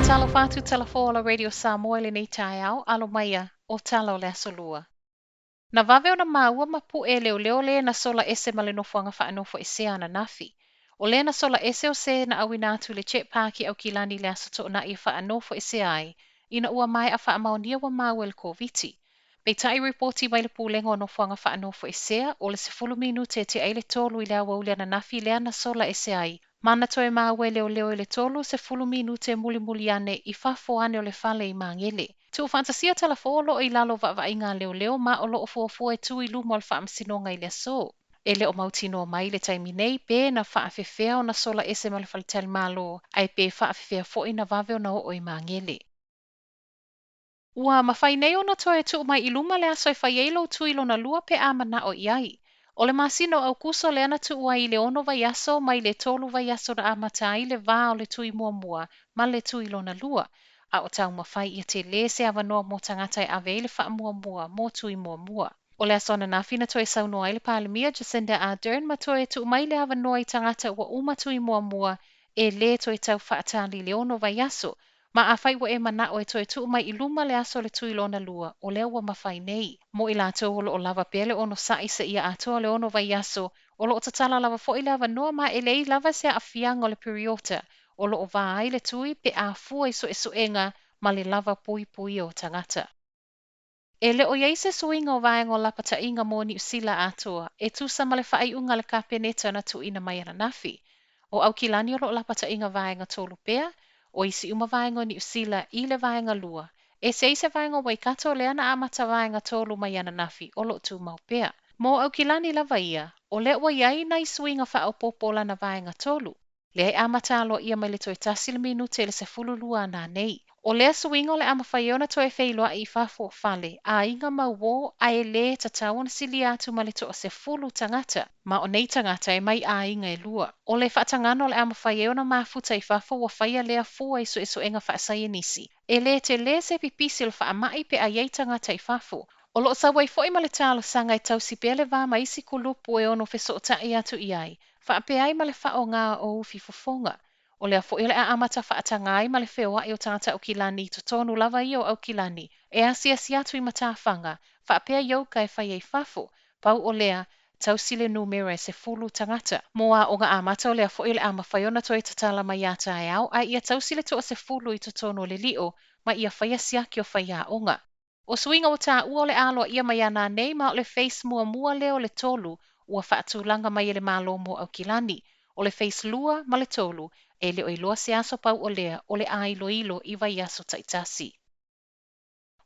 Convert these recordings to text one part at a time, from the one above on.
Talofa atu Talafou o la Radio Samoa i lenei taeao, alo maia o tala o le Aso Lua. Na vave ona maua ma pu'e e leoleo lē na sola ese ma le nofoaga faanofoesea ananafi. O lē na sola ese o se na auina atu i le Jet Park i Aukilani i le Aso Toonai e faanofoesea ai ina ua maea faamaonia ua maua i le Koviti. Peitai ripoti mai le Pulega o Nofoaga Faanofoesea, o le 10 minute e tea ai le 3 i le aoauli ananafi lea na sola ese ai, ma na toe maua e leoleo i le 30 minute mulimuli ane i fafo ane o le fale i Magele. Tuufaatasia Talafou o loo i lalo o vaavaaiga a leoleo ma o loo fuafua e tu i luma o le faamasinoga i le aso. E le o mautinoa mai i le taimi nei pe na faafefea ona sola ese ma le faletalimalo ae pe faafefea foi na vave ona oo i Magele. Ua mafai nei ona toe tuu mai i luma le aso e fai ai lou tui lona lua pe a manao i ai. O le masina o Aukuso lea na tuu ai i le 6 vaiaso mai le 3 vaiaso na amata ai le vā o le tui muamua ma le tui lona lua, a o taumafai ia tele se avanoa mo tagata e ave ai le faamuamua mo tui muamua. O le aso ananafi na toe saunoa ai le Palemia Jacinda Ardern ma toe tuu mai le avanoa i tagata ua uma tui muamua e lē toe tau faatali i le 6 vaiaso, ma afai ua e manao e toe tuu mai i luma le aso o le tui lona lua, o lea ua mafai nei. Mo i latou o loo lava pea le onosa'i seia atoa le 6 vaiaso, o loo tatala lava foi le avanoa ma e leai lava se aafiaga o le piriota o loo vā ai le tui pe a fua i suesuega ma le lava puipuia o tagata. E le o i ai se suiga o vaega o lapataiga mo Niu Sila atoa e tusa ma le faaiuga a le Kapeneta na tuuina mai ananafi. O Aukilani o loo lapataiga vaega 3 pea, o isi uma vaega o Niu Sila i le vaega 2. Ese ai se vaega o Waikato lea na amata vaega 3 mai ananafi o loo tumau pea. Mo Aukilani lava ia, o lea ua i ai nai suiga faaopoopo o lana vaega 3. Lea e amata aloaia mai le toe 1 le minute i le 12 a nanei. O lea suiga o le a mafai ai ona toe feiloai i fafo o fale, aiga ma uō ae lē tatau ona silia atu ma le toa-10 tagata, ma o nei tagata e mai aiga e lua. O le faatagaga o le a mafai ai ona mafuta i fafo ua faia lea fua i suesuega faasaienisi. E lē telē se pipisi o le faamai pe a i ai tagata i fafo. O loo sau ai foi ma le talosaga e tausi pea le va ma isi kulupu e ono fesootai atu i ai, faapea ai ma le faaaoga o ufi fofoga. O lea foi o le a amata faataga ai ma le feoai o tagata Aukilani i totonu lava ia o Aukilani e asiasi atu i matafaga, faapea ioka e fai ai fafo. Pau o lea, tausi le numera e 10 tagata. Mo aoga amata o lea foi o le a mafai ona toe tatala mai ia taeao ae ia tausi le toa-10 i totonu o le lio ma ia faia siaki o faiaoga. O suiga ua taua o le a aloaia mai ia nanei ma o le phase muamua lea o le 3 ua faatulaga mai e le Malo mo Aukilani. O le phase 2 ma le 3 e le o iloa se aso pau o lea o le a iloilo i vaiaso taitasi.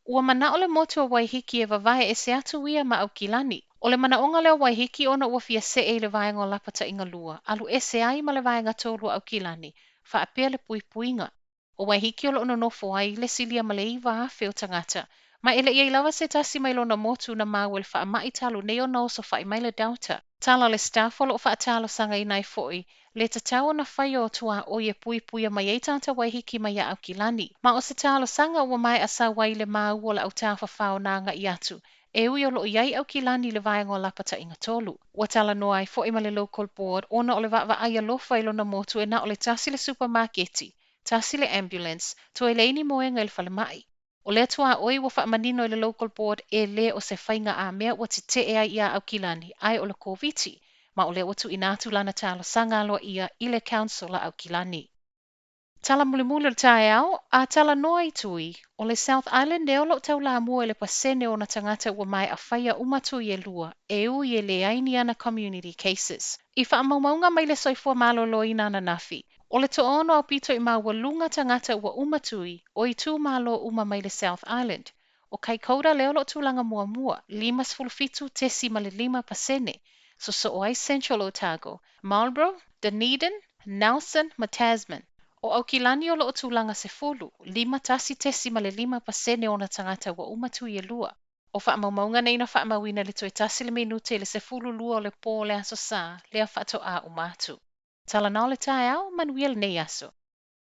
Ua manao le motu o Waihiki e vavae ese atu ia ma Aukilani. O le manaoga lea o Waihiki ona ua fia see i le vaega o lapataiga 2, alu ese ai ma le vaega 3 o Aukilani, faapea le puipuiga. O Waihiki o loo nonofo ai le silia ma le 9,000 o tagata, ma e le i ai lava se tasi mai lona motu na maua i le faamai talu nei ona osofai mai le Delta. Tala le staff o loo faatalosagaina ai foi le tatau ona faia o tuaoi e puipuia mai ai tagata Waihiki mai ia Aukilani. Ma o se talosaga ua maea sau ai le maua o le autafafao na agai atu, e ui o loo i ai Aukilani i le vaega o lapataiga 3. Ua talanoa ai foi ma le Local Board ona o le vaavaai alofa i lona motu e na o le tasi le supamaketi, tasi le ambulance, toe leai ni moega i le falemai. O lea tuaoi ua faamanino i le Local Board e lē o se faiga a mea ua tetee ai ia Aukilani, ae o le Koviti, ma o lea ua tuuina atu lana talosaga aloaia i le Council a Aukilani. Tala mulimuli o le taeao, a talanoa i tui, o le South Island lea o loo taulamua i le pasene o ona tagata ua maea faia uma tui e lua, e ui e leai ni ana community cases. I faamaumauga mai le Soifua Maloloina ananafi, o le toaono aupito i maualuga tagata ua uma tui o itumalo uma mai le South Island. O Kaikoura lea o loo tulaga muamua, 57.5%, sosoo ai Central Otago, Marlborough, Dunedin, Nelson ma Tasman. O Aukilani o loo tulaga 10, 51.5% o ona tagata ua uma tui e lua. O faamaumauga nei na faamauina i le toe 1 le minute i le 12 o le pō o le Aso Sa, lea faatoa uma atu. Tala na o le taeao, manuia lenei aso.